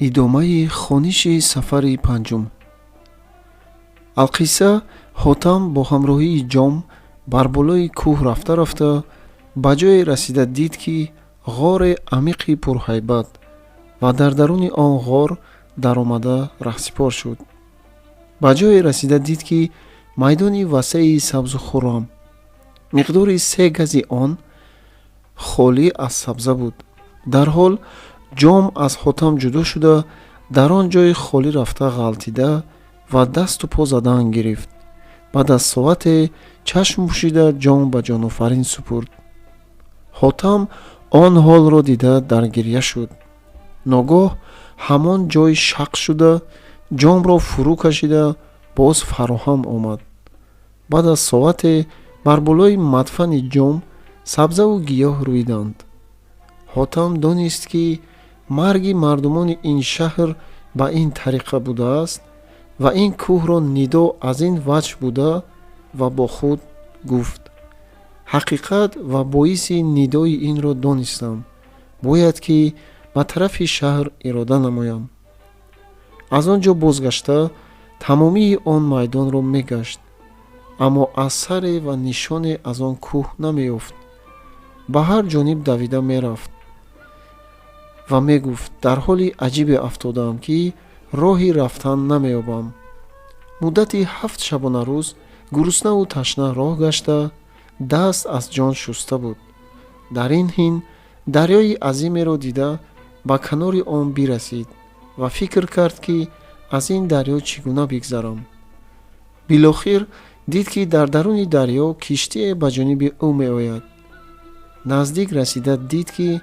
Идомаи хониши сафари панҷум. Алқисса, Ҳотам бо ҳамроҳии Ҷом бар болои кӯҳ рафта рафта ба ҷое расида дид, ки ғоре амиқи пурҳайбат, ва дар даруни он ғор даромада раҳсипор шуд. Ба ҷое расида дид, ки майдони васеи сабзу хуррам, миқдори 3 гази он холӣ аз сабза буд. Дарҳол Ҷом аз Ҳотам ҷудо шуда, дар он ҷои холӣ рафта ғалтида ва дасту по задан гирифт. Баъд аз соате чашм пӯшида, ҷон ба ҷонофарин супурд. Ҳотам он ҳолро дида, дар гирья шуд. Ногоҳ ҳамон ҷой шақ шуда, ҷомро фурӯ кашида, боз фароҳам омад. Баъд аз соате бар болои мадфани Ҷом сабзаву гиёҳ рӯиданд. Ҳотам донист, ки марги мардумони ин шаҳр ба ин тариқа будааст ва ин кӯҳро нидо аз ин ваҷҳ буда, ва бо худ гуфт: «Ҳақиқат ва боиси нидои инро донистам, бояд ки ба тарафи шаҳр ирода намоям». Аз он ҷо бозгашта, тамомии он майдонро мегашт, аммо асаре ва нишоне аз он кӯҳ намеёфт. Ба ҳар ҷониб давида мерафт ва мегуфт: «Дар ҳоли аҷибе афтодаам, ки роҳи рафтан намеёбам». Муддати 7 шабонарӯз гуруснаву ташна роҳ гашта, даст аз ҷон шуста буд. Дар ин ҳин дарёи азимеро дида, ба канори он бирасид ва фикр кард, ки аз ин дарё чӣ гуна бигзарам. Билохир дид, ки дар даруни дарё киштие ба ҷониби ӯ меояд. Наздик расида дид, ки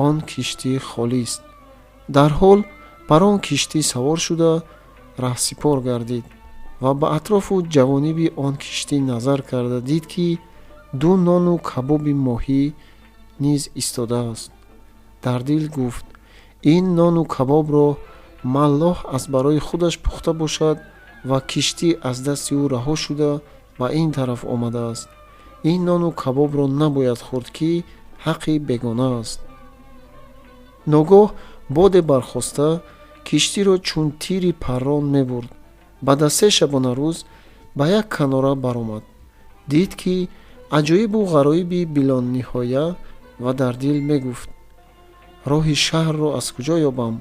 он киштӣ холист. Дарҳол бар он киштӣ савор шуда, раҳсипор гардид ва ба атрофу ҷавониби он киштӣ назар карда дид, ки ду нону кабоби моҳӣ низ истодааст. Дар дил гуфт: «Ин нону кабобро маллоҳ аз барои худаш пухта бошад ва киштӣ аз дасти ӯ раҳо шуда, ба ин тараф омадааст. Ин нону кабобро набояд хӯрд, ки ҳаққи бегона аст». Ногоҳ боде бархоста, киштиро чун тири паррон мебурд. Баъд аз 3 шабонарӯз ба як канора баромад. Дид, ки аҷоибу ғароиби билонниҳоя, ва дар дил мегуфт: «Роҳи шаҳрро аз куҷо ёбам?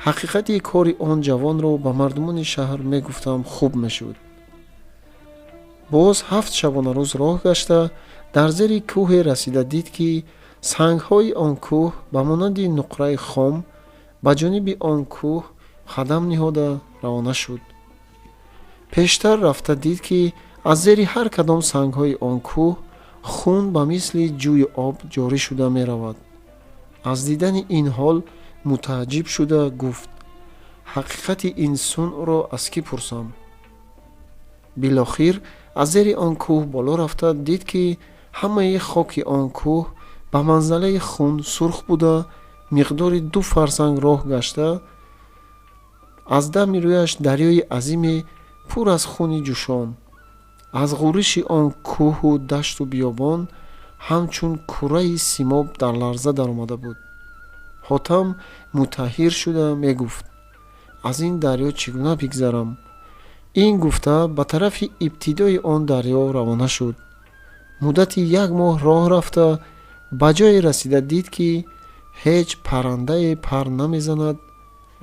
Ҳақиқати кори он ҷавонро ба мардумони шаҳр мегуфтам, хуб мешуд». Боз 7 шабонарӯз роҳ гашта, дар зери кӯҳе расида дид, ки сангҳои он кӯҳ ба монанди нуқраи хом. Ба ҷониби он кӯҳ қадам ниҳода равона шуд. Пештар рафта дид, ки аз зери ҳар кадом сангҳои он кӯҳ хун ба мисли ҷӯи об ҷорӣ шуда меравад. Аз дидани ин ҳол мутааҷҷиб шуда гуфт: «Ҳақиқати ин сунъро аз кӣ пурсам?» Билохир аз зери он кӯҳ боло рафта дид, ки ҳамаи хоки он кӯҳ ба манзалаи хун сурх буда. Миқдори 2 фарсанг роҳ гашта, аз дами рӯяш дарёи азиме пур аз хуни ҷӯшон. Аз ғӯриши он кӯҳу дашту биёбон ҳамчун кураи симоб дар ларза даромада буд. Ҳотам мутаҳҳир шуда мегуфт: «Аз ин дарё чӣ гуна бигзарам?» Ин гуфта, ба тарафи ибтидои он дарё равона шуд. Муддати як моҳ роҳ рафта, ба ҷое расида дид, ки ҳеҷ паррандае пар намезанад,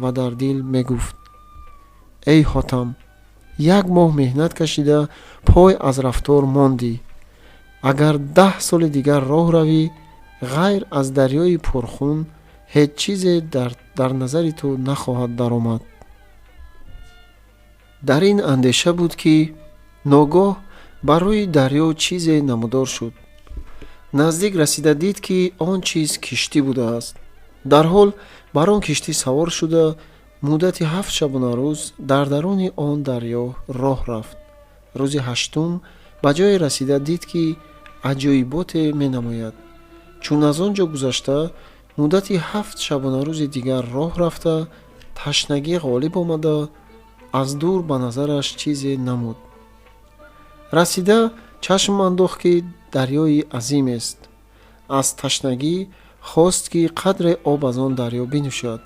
ва дар дил мегуфт: «Эй Ҳотам, як моҳ меҳнат кашида, пой аз рафтор мондӣ. Агар 10 соли дигар роҳ равӣ, ғайр аз дарёи пурхун ҳеҷ чизе дар назари ту нахоҳад даромад». Дар ин андеша буд, ки ногоҳ бар рӯи дарё чизе намудор шуд. Наздик расида дид, ки он чиз киштӣ будааст. Дарҳол бар он киштӣ савор шуда, муддати 7 шабонарӯз дар даруни он дарё роҳ рафт. Рӯзи ҳаштум ба ҷое расида дид, ки аҷоиботе менамояд. Чун аз он ҷо гузашта, муддати 7 шабонарӯзи дигар роҳ рафта, ташнагӣ ғолиб омада, аз дур ба назараш чизе намуд. Расида чашм андохт, ки дарёи азимест. Аз ташнагӣ хост, ки қадре об аз он дарё бинӯшад.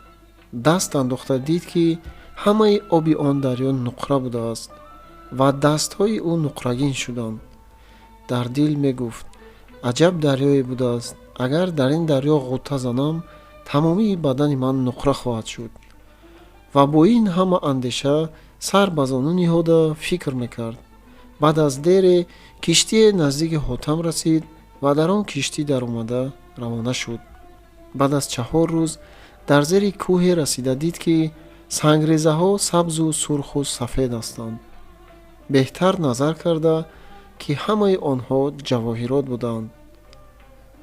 Даст андохта дид, ки ҳамаи оби он дарё нуқра будааст ва дастҳои ӯ нуқрагин шуданд. Дар дил мегуфт: аҷаб дарёе будааст, агар дар ин дарё ғӯта занам, тамомии бадани ман нуқра хоҳад шуд. Ва бо ин ҳама андеша сар ба зону ниҳода фикр мекард. Баъд аз дере киштие наздики Ҳотам расид ва дар он киштӣ даромада равона шуд. Баъд аз 4 рӯз дар зери кӯҳе расида дид, ки сангрезаҳо сабзу сурху сафед ҳастанд. Беҳтар назар карда, ки ҳамаи онҳо ҷавоҳирот буданд.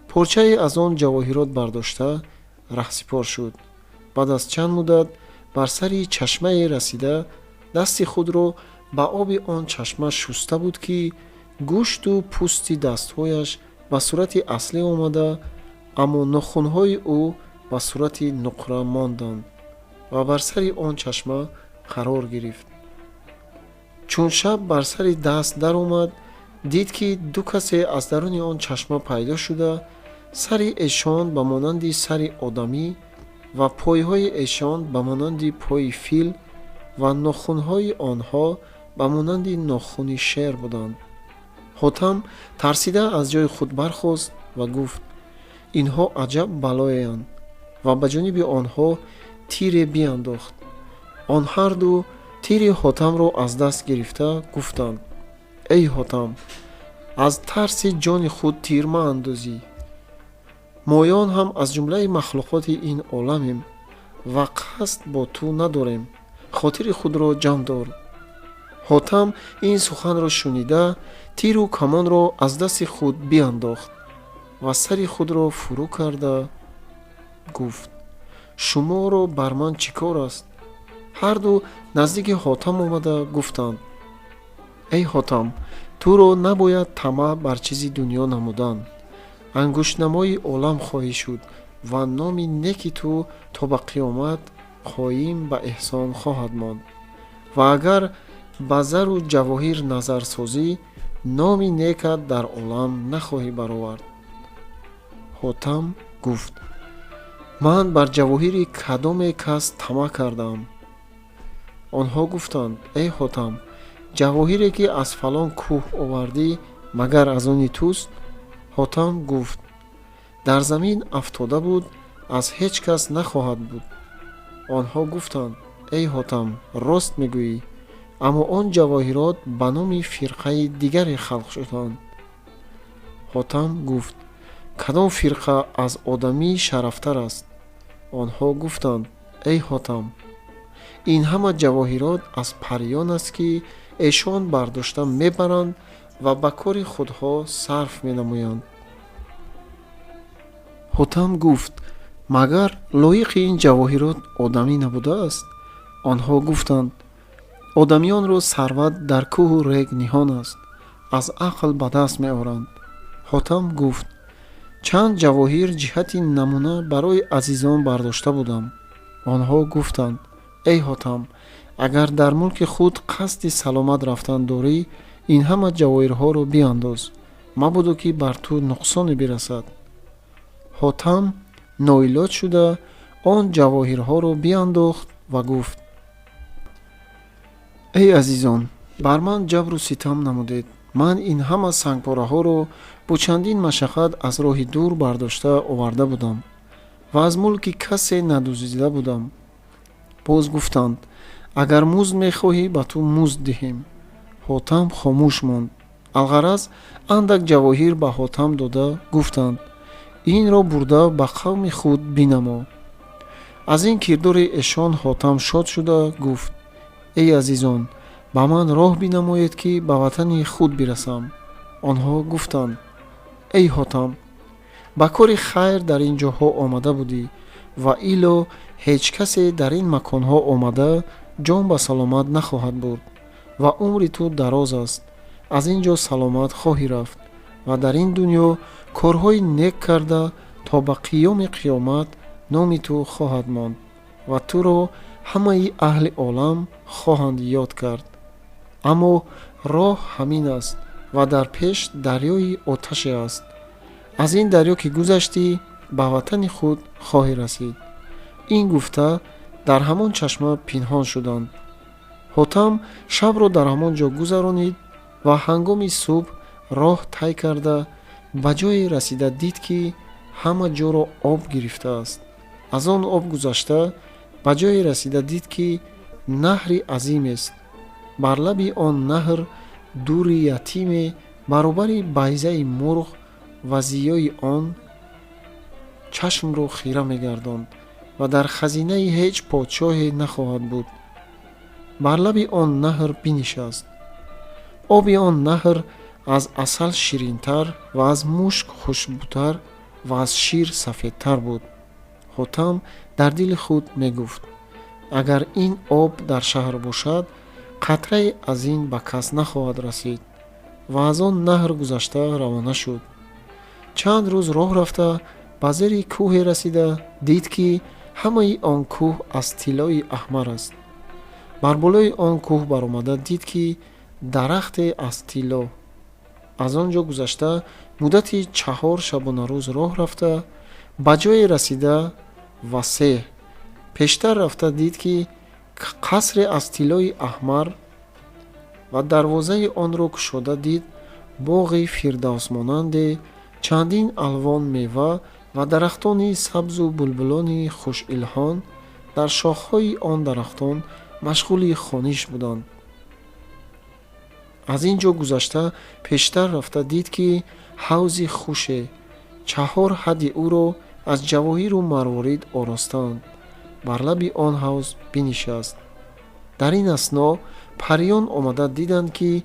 Порчае аз он ҷавоҳирот бардошта раҳсипор шуд. Баъд аз чанд муддат бар сари чашмае расида дасти худро ба оби он чашма шуста буд, ки гӯшту пӯсти дастҳояш ба сурати аслӣ омада, аммо нохунҳои ӯ ба сурати нуқра монданд ва бар сари он чашма қарор гирифт. Чун шаб бар сари даст даромад, дид, ки ду касе аз даруни он чашма пайдо шуда, сари эшон ба монанди сари одамӣ ва пойҳои эшон ба монанди пои фил ва нохунҳои онҳо ба монанди нохуни шер буданд. Ҳотам тарсида аз ҷои худ бархост ва гуфт: инҳо аҷаб балоеанд, ва ба ҷониби онҳо тире биандохт. Он ҳарду тири Ҳотамро аз даст гирифта гуфтанд: эй Ҳотам, аз тарси ҷони худ тир маандозӣ. Моён ҳам аз ҷумлаи махлуқоти ин оламем ва қасд бо ту надорем. Хотири худро ҷамъ дор. Ҳотам ин суханро шунида тиру камонро аз дасти худ биандохт ва сари худро фурӯ карда гуфт: шуморо бар ман чӣ кор аст? Ҳарду наздики Ҳотам омада гуфтанд: эй Ҳотам, туро набояд тамаъ бар чизи дунё намудан. Ангуштнамои олам хоҳӣ шуд ва номи неки ту то ба қиёмат қоим ба эҳсон хоҳад монд. Ва агар ба зару ҷавоҳир назар созӣ, номи некат дар олам нахоҳӣ баровард. Ҳотам гуфт: ман бар ҷавоҳири кадоме кас тамаъ кардаам? Онҳо гуфтанд: эй Ҳотам, ҷавоҳире ки аз фалон кӯҳ овардӣ, магар аз они туст? Ҳотам гуфт: дар замин афтода буд, аз ҳеҷ кас нахоҳад буд. Онҳо гуфтанд: эй Ҳотам, рост мегӯӣ, аммо он ҷавоҳирот ба номи фирқаи дигаре халқ шуданд. Ҳотам гуфт: кадом фирқа аз одамӣ шарафтар аст? Онҳо гуфтанд: эй Ҳотам, ин ҳама ҷавоҳирот аз париён аст, ки эшон бардошта мебаранд ва ба кори худҳо сарф менамоянд. Ҳотам гуфт: магар лоиқи ин ҷавоҳирот одамӣ набудааст? Онҳо гуфтанд: одамиёнро сарват дар кӯҳу рег ниҳон аст, аз ақл ба даст меоранд. Ҳотам гуфт: чанд ҷавоҳир ҷиҳати намуна барои азизон бардошта будам. Онҳо гуфтанд: эй Ҳотам, агар дар мулки худ қасди саломат рафтан дорӣ, ин ҳама ҷавоҳирҳоро биандоз, мабодо ки бар ту нуқсоне бирасад. Ҳотам ноилоҷ шуда он ҷавоҳирҳоро биандохт ва гуфт: эй азизон, бар ман ҷабру ситам намудед. Ман ин ҳама сангпораҳоро бо чандин машаққат аз роҳи дур бардошта оварда будам ва аз мулки касе надуздида будам. Боз гуфтанд: агар музд мехоҳӣ, ба ту музд диҳем. Ҳотам хомӯш монд. Алғараз андак ҷавоҳир ба Ҳотам дода гуфтанд: инро бурда ба қавми худ бинамо. Аз ин кирдори эшон Ҳотам шод шуда гуфт: эй азизон, ба ман роҳ бинамоед, ки ба ватани худ бирасам. Онҳо гуфтанд: эй Ҳотам, ба кори хайр дар ин ҷоҳо омада будӣ ва ило ҳеҷ касе дар ин маконҳо омада ҷон ба саломат нахоҳад бурд ва умри ту дароз аст. Аз ин ҷо саломат хоҳӣ рафт ва дар ин дунё корҳои нек карда то ба қиёми қиёмат номи ту хоҳад монд ва туро ҳамаи аҳли олам хоҳанд ёд кард. Аммо роҳ ҳамин аст ва дар пеш дарёи оташе аст. Аз ин дарё ки гузаштӣ, ба ватани худ хоҳӣ расид. Ин гуфта Дар ҳамон чашма пинҳон шуданд. Ҳотам шабро дар ҳамон ҷо гузаронид ва ҳангоми субҳ роҳ тай карда, ба ҷое расида дид, ки ҳама ҷоро об гирифтааст. Аз он об гузашта, ба ҷое расида дид, ки наҳри азимест. Бар лаби он наҳр дури ятиме баробари байзаи мурғ ва зиёи он чашмро хира мегардонд ва дар хазинаи ҳеҷ подшоҳе нахоҳад буд. Бар лаби он наҳр бинишаст. Оби он наҳр аз асал ширинтар ва аз мушк хушбӯтар ва аз шир сафедтар буд. Ҳотам дар дили худ мегуфт: «Агар ин об дар шаҳр бошад, қатрае аз ин ба кас нахоҳад расид». Ва аз он наҳр гузашта равона шуд. Чанд рӯз роҳ рафта, ба зери кӯҳе расида дид, ки ҳамаи он кӯҳ аз тиллои аҳмар аст. Бар болои он кӯҳ баромада дид, ки дарахте аз тилло. Аз он ҷо гузашта, муддати 4 шабонарӯз роҳ рафта, ба ҷое расида васеъ пештар рафта дид, ки қасре аз тиллои аҳмар ва дарвозаи онро кушода дид, боғи фирдавсмонанде, чандин алвон мева ва дарахтони сабзу булбулони хушилҳон дар шохҳои он дарахтон машғули хониш буданд. Аз ин ҷо гузашта, пештар рафта дид, ки ҳавзи хуше, чаҳор ҳадди ӯро аз ҷавоҳиру марворид оростаанд. Бар лаби он ҳавз бинишаст. Дар ин асно париён омада диданд, ки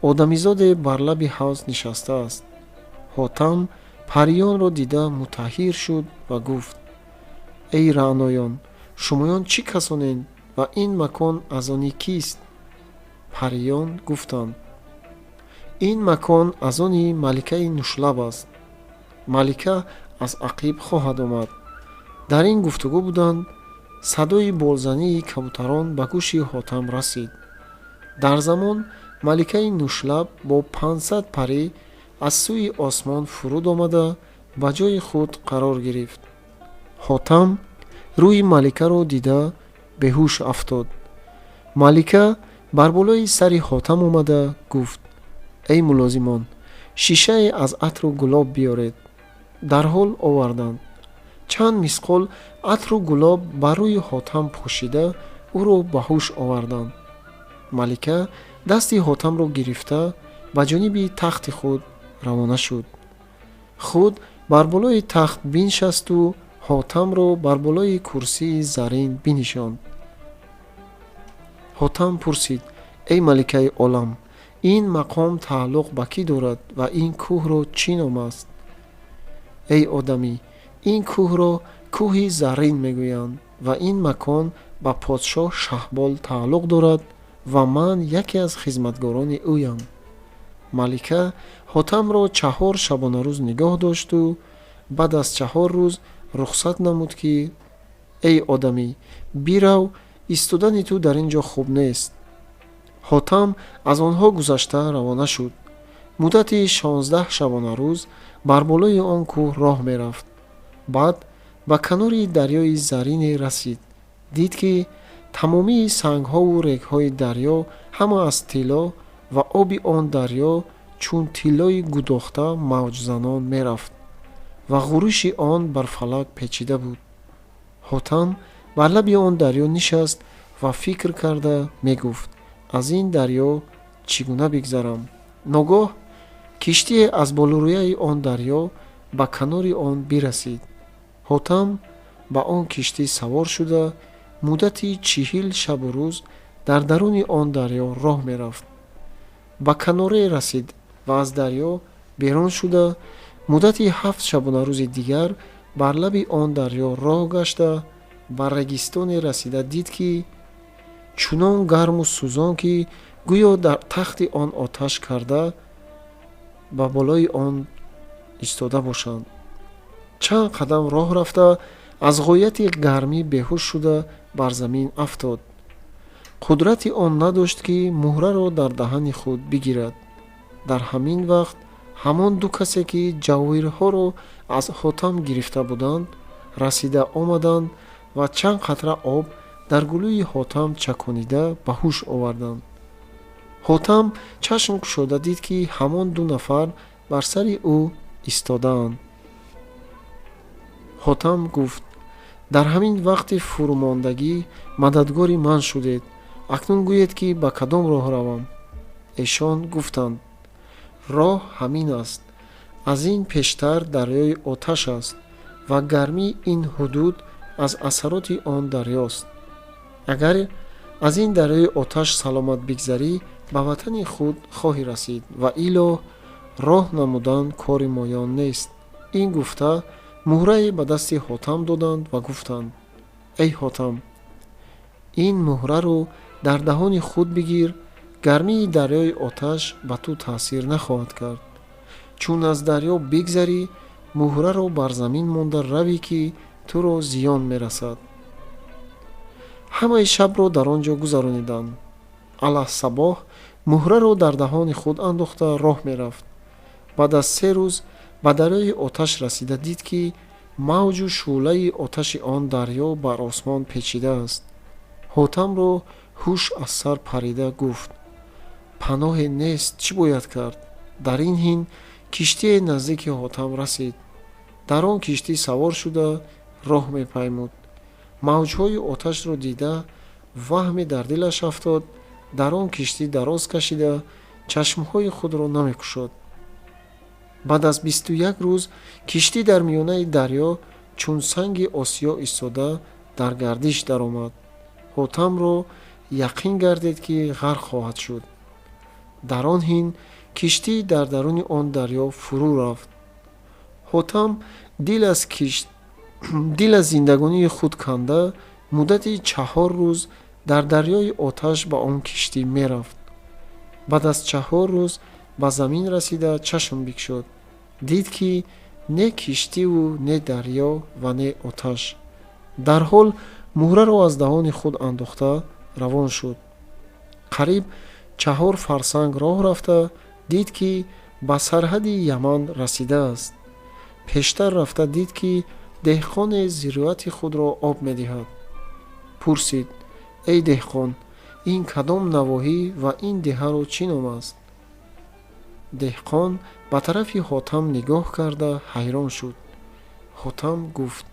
одамизоде бар лаби ҳавз нишастааст. Ҳотам париёнро дида мутаҳайир шуд ва гуфт: «Эй раъноён, шумоён чӣ касонед ва ин макон аз они кист?» Париён гуфтанд: «Ин макон аз они маликаи Нушлаб аст. Малика аз ақиб хоҳад омад». Дар ин гуфтугӯ буданд, садои болзании кабутарон ба гӯши Ҳотам расид. Дар замон маликаи Нушлаб бо 500 парӣ аз сӯи осмон фуруд омада, ба ҷои худ қарор гирифт. Ҳотам рӯи маликаро дида беҳуш афтод. Малика бар болои сари Ҳотам омада гуфт: «Эй мулозимон, шишае аз атру гулоб биёред». Дарҳол оварданд. Чанд мисқол атру гулоб бар рӯи Ҳотам пошида, ӯро ба ҳуш оварданд. Малика дасти Ҳотамро гирифта, ба ҷониби тахти худ равона шуд. Худ бар болои тахт биншасту Ҳотамро бар болои курсии зарин бинишонд. Ҳотам пурсид: «Эй маликаи олам, ин мақом тааллуқ ба кӣ дорад ва ин кӯҳро чӣ ном аст?» «Эй одамӣ, ин кӯҳро Кӯҳи Заррин мегӯянд ва ин макон ба подшоҳ Шаҳбол тааллуқ дорад ва ман яке аз хизматгорони ӯям». Малика Ҳотамро 4 шабонарӯз нигоҳ дошту баъд аз 4 рӯз рухсат намуд, ки: «Эй одамӣ, бирав, истодани ту дар ин ҷо хуб нест». Ҳотам аз онҳо гузашта равона шуд. Муддати 16 шабонарӯз бар болои он кӯҳ роҳ мерафт. Баъд ба канори дарёи зарине расид. Дид, ки тамомии сангҳову регҳои дарё ҳама аз тилло ва оби он дарё чун тиллои гудохта мавҷзанон мерафт ва ғуриши он бар фалак печида буд. Ҳотам бар лаби он дарё нишаст ва фикр карда мегуфт: «Аз ин дарё чӣ гуна бигзарам?» Ногоҳ киштие аз болорӯяи он дарё ба канори он бирасид. Ҳотам ба он киштӣ савор шуда, муддати 40 шабу рӯз дар даруни он дарё роҳ мерафт. Ба канорае расид ва аз дарё берун шуда, муддати 7 шабонарӯзи дигар бар лаби он дарё роҳ гашта, ба регистоне расида дид, ки чунон гарму сӯзон, ки гӯё дар тахти он оташ карда, ба болои он истода бошанд. Чанд қадам роҳ рафта, аз ғояти гармӣ беҳуш шуда, бар замин афтод. Қудрати он надошт, ки муҳраро дар даҳани худ бигирад. Дар ҳамин вақт ҳамон ду касе, ки ҷавоҳирҳоро аз Ҳотам гирифта буданд, расида омаданд ва чанд қатра об Дар гулӯи Ҳотам чаконида ба ҳуш оварданд. Ҳотам чашм кушода дид, ки ҳамон ду нафар бар сари ӯ истодаанд. Ҳотам гуфт: «Дар ҳамин вақти фурӯмондагӣ мададгори ман шудед. Акнун гӯед, ки ба кадом роҳ равам?» Эшон гуфтанд: «Роҳ ҳамин аст. Аз ин пештар дарёи оташ аст ва гармии ин ҳудуд аз асароти он дарёст. Агар аз ин дарёи оташ саломат бигзарӣ, ба ватани худ хоҳӣ расид ва илло роҳ намудан кори моён нест». Ин гуфта, муҳрае ба дасти Ҳотам доданд ва гуфтанд: «Эй Ҳотам, ин муҳраро дар даҳони худ бигир, гармии дарёи оташ ба ту таъсир нахоҳад кард. Чун аз дарё бигзарӣ, муҳраро бар замин монда равӣ, ки туро зиён мерасад». Ҳамаи шабро дар он ҷо гузарониданд. Алассабоҳ муҳраро дар даҳони худ андохта роҳ мерафт. Баъд аз 3 рӯз ба дарёи оташ расида дид, ки мавҷу шӯълаи оташи он дарё бар осмон печидааст. Ҳотамро ҳуш аз сар парида гуфт: «Паноҳе нест, чӣ бояд кард?» Дар ин ҳин киштие наздики Ҳотам расид. Дар он киштӣ савор шуда роҳ мепаймуд. Мавҷҳои оташро дида, ваҳме дар дилаш афтод. Дар он киштӣ дароз кашида, чашмҳои худро намекушод. Баъд аз 21 рӯз киштӣ дар миёнаи дарё чун санги осиё истода дар гардиш даромад. Ҳотамро яқин гардид, ки ғарқ хоҳад шуд. Дар он ҳин киштӣ дар даруни он дарё фурӯ рафт. Ҳотам дил аз зиндагонии худ канда, муддати 4 рӯз дар дарёи оташ ба он киштӣ мерафт. Баъд аз 4 рӯз ба замин расида чашм бикушод, дид, ки не киштиву не дарё ва не оташ. Дарҳол муҳраро аз даҳони худ андохта равон шуд. Қариб 4 фарсанг роҳ рафта дид, ки ба сарҳади Яман расидааст. Пештар рафта дид, ки деҳқоне зироати худро об медиҳад. Пурсид: «Эй деҳқон, ин кадом навоҳӣ ва ин деҳаро чӣ ном аст?» Деҳқон ба тарафи Ҳотам нигоҳ карда ҳайрон шуд. Ҳотам гуфт: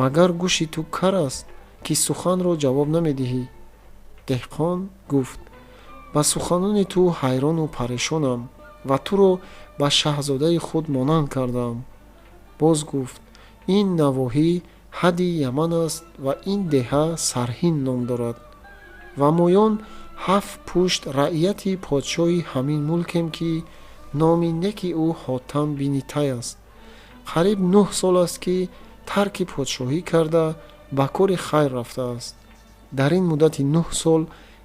«Магар гӯши ту кар аст, ки суханро ҷавоб намедиҳӣ?» Деҳқон гуфт: «Ба суханони ту ҳайрону парешонам ва туро ба шаҳзодаи худ монанд кардаам». Боз гуфт: «Ин навоҳӣ ҳадди Яман аст ва ин деҳа Сарҳин ном дорад ва моён ҳафт пушт раияти подшоҳи ҳамин мулкем, ки номи неки ӯ Ҳотам бини Тай аст. Қариб 9 сол аст, ки тарки подшоҳӣ карда, ба кори хайр рафтааст. Дар ин муддати 9 сол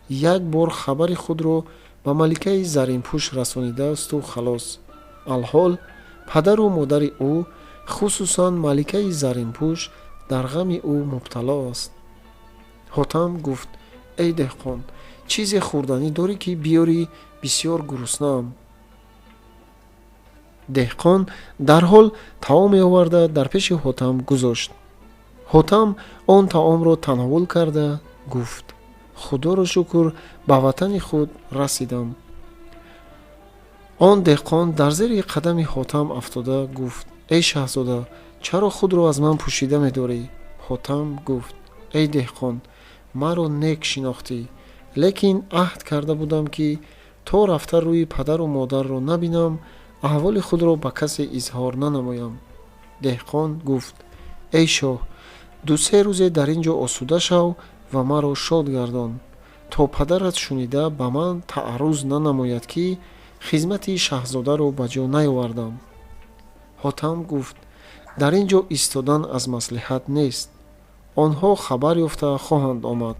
як бор хабари худро ба маликаи Заринпӯш расонидаасту халос. Алҳол падару модари ӯ, хусусан маликаи Заринпӯш, дар ғами ӯ мубтало аст». Ҳотам гуфт: «Эй деҳқон, чизе хӯрданӣ дорӣ, ки биёрӣ? Бисёр гуруснаам». Деҳқон дарҳол таоме оварда дар пеши Ҳотам гузошт. Ҳотам он таомро тановул карда гуфт: «Худоро шукр, ба ватани худ расидам». Он деҳқон дар зери қадами Ҳотам афтода гуфт: «Эй шаҳзода, чаро худро аз ман пӯшида медорӣ?» Ҳотам гуфт: «Эй деҳқон, маро нек шинохтӣ, лекин аҳд карда будам, ки то рафта рӯи падару модарро набинам, аҳволи худро ба касе изҳор нанамоям». Деҳқон гуфт: «Эй шоҳ, ду-се рӯзе дар ин ҷо осуда шав ва маро шод гардон, то падарат шунида ба ман таъарруз нанамояд, ки хизмати шаҳзодаро ба ҷо наёвардам». Ҳотам гуфт: «Дар ин ҷо истодан аз маслиҳат нест, онҳо хабар ёфта хоҳанд омад.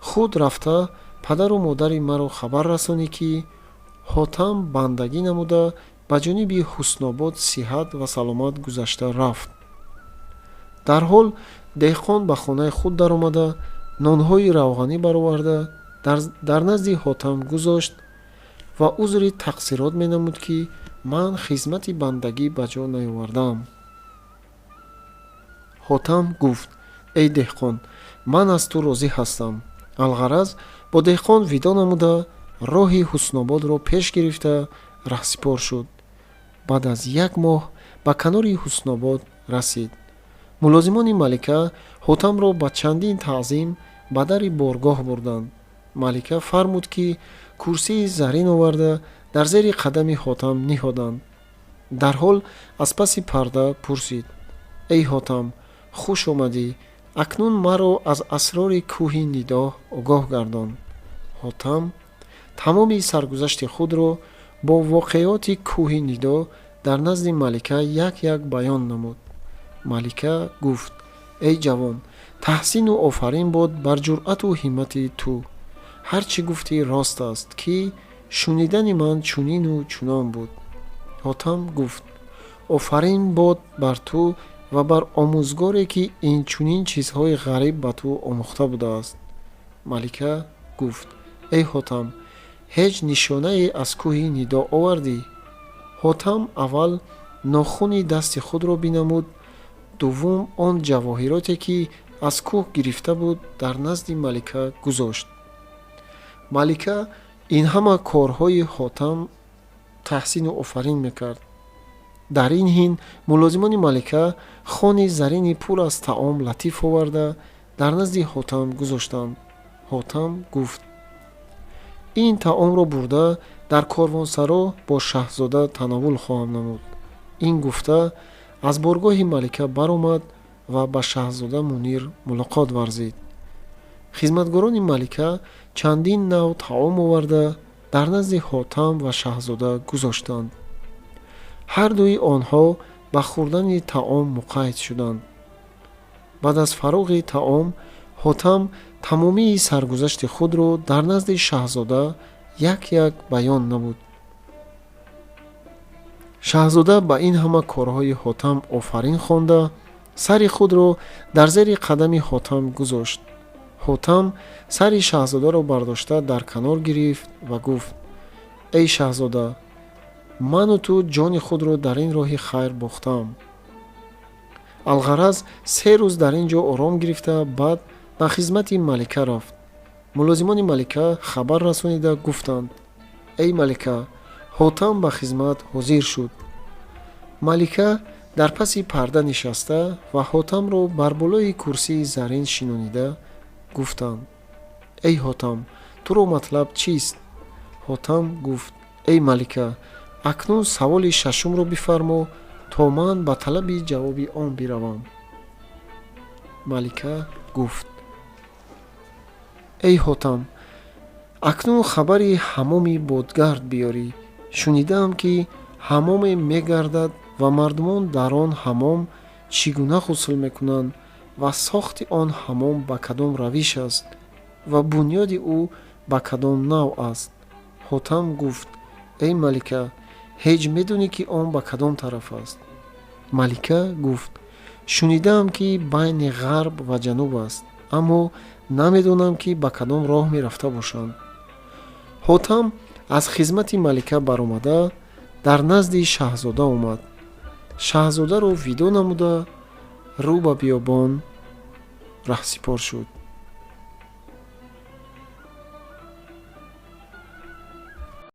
Худ рафта падару модари маро хабар расонӣ, ки Ҳотам бандагӣ намуда, ба ҷониби Ҳуснобод сиҳат ва саломат гузашта рафт». Дарҳол деҳқон ба хонаи худ даромада, нонҳои равғанӣ бароварда, дар назди Ҳотам гузошт ва узри тақсирот менамуд, ки ман хизмати бандагӣ ба ҷо наёвардаам. Ҳотам гуфт: «Эй деҳқон, Ман аз ту розӣ ҳастам. Алғараз, бо деҳқон видо намуда, роҳи Ҳуснободро пеш гирифта раҳсипор шуд. Баъд аз як моҳ ба канори Ҳуснобод расид. Мулозимони малика Ҳотамро ба чандин таъзим ба дари боргоҳ бурданд. Малика фармуд, ки курсии зарин оварда дар зери қадами Ҳотам ниҳоданд. Дарҳол аз паси парда пурсид: «Эй Ҳотам, хуш омадӣ. Акнун маро аз асрори кӯҳи Нидоҳ огоҳ гардон». Ҳотам тамоми саргузашти худро бо воқеоти кӯҳи Нидо дар назди малика як як баён намуд. Малика гуфт: «Эй ҷавон, таҳсину офарин бод бар ҷуръату ҳиммати ту. Ҳар чӣ гуфтӣ, рост аст, ки шунидани ман чунину чунон буд». Ҳотам гуфт: «Офарин бод бар ту ва бар омӯзгоре, ки инчунин чизҳои ғариб ба ту омӯхта будааст». Малика гуфт: «Эй Ҳотам, ҳеҷ нишонае аз кӯҳи Нидо овардӣ?» Ҳотам аввал нохуни дасти худро бинамуд, дуввум он ҷавоҳироте, ки аз кӯҳ гирифта буд, дар назди малика гузошт. Малика ин ҳама корҳои Ҳотам таҳсину офарин мекард. Дар ин ҳин мулозимони малика хони зарини пур аз таом латиф оварда дар назди Ҳотам гузоштанд. Ҳотам гуфт: «Ин таомро бурда дар корвонсаро бо шаҳзода тановул хоҳам намуд». Ин гуфта, аз боргоҳи малика баромад ва ба шаҳзода Мунир мулоқот варзид. Хизматгорони малика чандин нав таом оварда дар назди Ҳотам ва шаҳзода гузоштанд. Ҳар дуи онҳо ба хӯрдани таом муқайд шуданд. Баъд аз фароғи таом Ҳотам тамомии саргузашти худро дар назди шаҳзода як як баён намуд. Шаҳзода ба ин ҳама корҳои Ҳотам офарин хонда, сари худро дар зери қадами Ҳотам гузошт. Ҳотам сари шаҳзодаро бардошта дар канор гирифт ва гуфт: «Эй шаҳзода, ману ту ҷони худро дар ин роҳи хайр бохтаам». Алғараз, 3 рӯз дар ин ҷо ором гирифта, баъд ба хизмати малика рафт. Мулозимони малика хабар расонида гуфтанд: «Эй малика, Ҳотам ба хизмат ҳозир шуд». Малика дар паси парда нишаста ва Ҳотамро бар болои курсии зарин шинонида гуфтанд: «Эй Ҳотам, туро матлаб чист?» Ҳотам гуфт: «Эй малика, акнун саволи шашумро бифармо, то ман ба талаби ҷавоби он биравам». Малика гуфт: «Эй Ҳотам, акнун хабари ҳамоми бодгард биёрӣ. Шунидаам, ки ҳамоме мегардад ва мардумон дар он ҳамом чӣ гуна ғусл мекунанд ва сохти он ҳамом ба кадом равиш аст ва бунёди ӯ ба кадом навъ аст». Ҳотам гуфт: «Эй малика, ҳеҷ медонӣ, ки он ба кадом тараф аст?» Малика гуфт: «Шунидаам, ки байни ғарб ва ҷануб аст, аммо намедонам, ки ба кадом роҳ мерафта бошанд». Ҳотам аз хизмати малика баромада дар назди шаҳзода омад. Шаҳзодаро видо намуда, рӯ ба биёбон раҳсипор шуд.